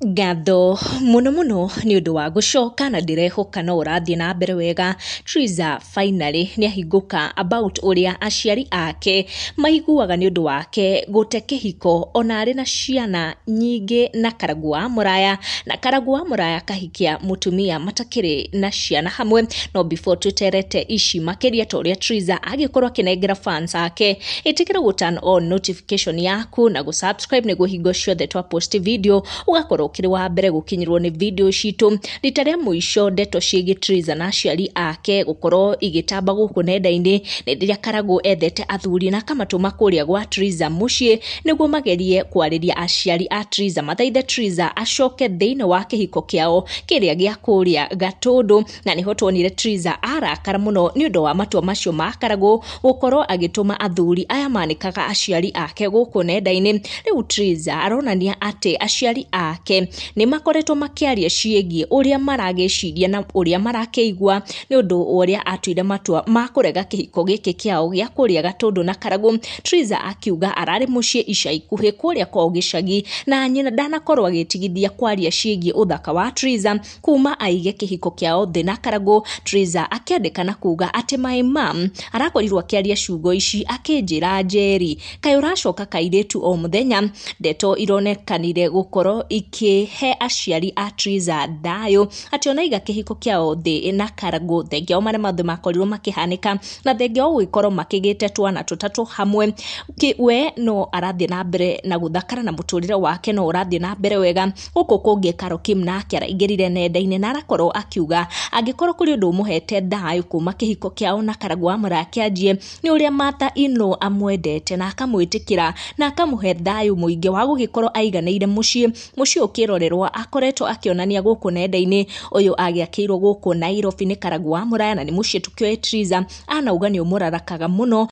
Ngatho mũno mũno nĩ ũndũ wa gũcoka na ndĩrehoka no ũrathiĩ na mbere wega. Triza finally nĩ ahingũka about ũrĩa aciari ake maiguaga nĩ ũndũ wake gũte kĩhiko ona arĩ na ciana nyingĩ na Karagũ wa Mũraya, na Karagũ wa Mũraya kahikia mũtumia matakĩrĩ na ciana hamwe. No before tũterete ici makĩria ta ũrĩa Triza agĩkorwo akĩnengera fans ake, ĩtĩkĩra gũ turn on notification yaku na gũ subscribe nĩguo hingo ciothe twa post video ũgakorwo ũkĩrĩ wa mbere gũkinyĩrwo nĩ video citũ. Rita rĩa mũico ndeto ciĩgiĩ Triza na aciari ake gũkorwo igĩtamba gũkũ nenda-inĩ nĩ rĩrĩa Karagũ ethete athuri na akamatũma kũrĩa gwa Triza mũciĩ nĩguo magerie kwarĩria aciari a Triza mathaithe Triza acoke thĩinĩ wa kĩhiko kĩao kĩrĩa gĩa kũrĩa Gatũndũ, na nĩho tuonire Triza arakara mũno nĩ ũndũ wa matua macio ma Karagũ gũkorwo agĩtũma athuri aya manĩkaga aciari ake gũkũ nenda-inĩ. Rĩu Triza aronania atĩ aciari ake nĩ makoretwo makĩaria ciĩgiĩ ũrĩa maragĩciria na ũrĩa marakĩigua nĩ ũndũ wa ũrĩa atuire matua ma kũrega kĩhiko gĩkĩ kĩao gĩa kũrĩa Gatũndũ na Karagũ. Triza akiuga ararĩ mũciĩ ica ikuhĩ kũrĩa kwao gĩcagi na nyina ndanakorwo agĩtigithia kwaria ciĩgiĩ ũthaka wa Triza kuma aige kĩhiko kĩao thĩ na Karagũ. Triza akĩandĩka na kuga atĩ my mom arakorirwo akĩaria ciugo ici akĩnjĩra Njeri, kaĩ ũracoka kairĩtu o mũthenya. Ndeto ironekanire gũkorwo ikĩhe aciari a Triza thayũ atĩ ona aiga kĩhiko kĩao thĩ na Karagũ, thengia o marĩa mothe makorirwo makĩhanĩka na thengia o gũgĩkorwo makĩgĩte twana tũtatũ hamwe, we no arathiĩ na mbere na gũthakara na mũtũrĩre wake no ũrathiĩ na mbere wega. Gũkũ kũngĩ Carol Kim nake araingĩrire nenda-inĩ na arakorwo akiuga angĩkorwo kũrĩ ũndũ ũmũhete thayũ kuma kĩhiko kĩao na Karagũ wa Mũraya kĩanjie nĩ ũrĩa Martha in-law amwendete na akamwĩtĩkĩra na akamũhe thayũ mũingĩ wa gũgĩkorwo aiganĩire mũciĩ. Mũciĩ ũkĩrorerwo akoretwo akĩonania gũkũ nenda-inĩ, ũyũ agĩakĩirwo gũkũ Nairobi nĩ Karagũ wa Mũraya na nĩ mũciĩ tũkĩoĩ Triza anauga nĩ ũmũrarakaga mũno.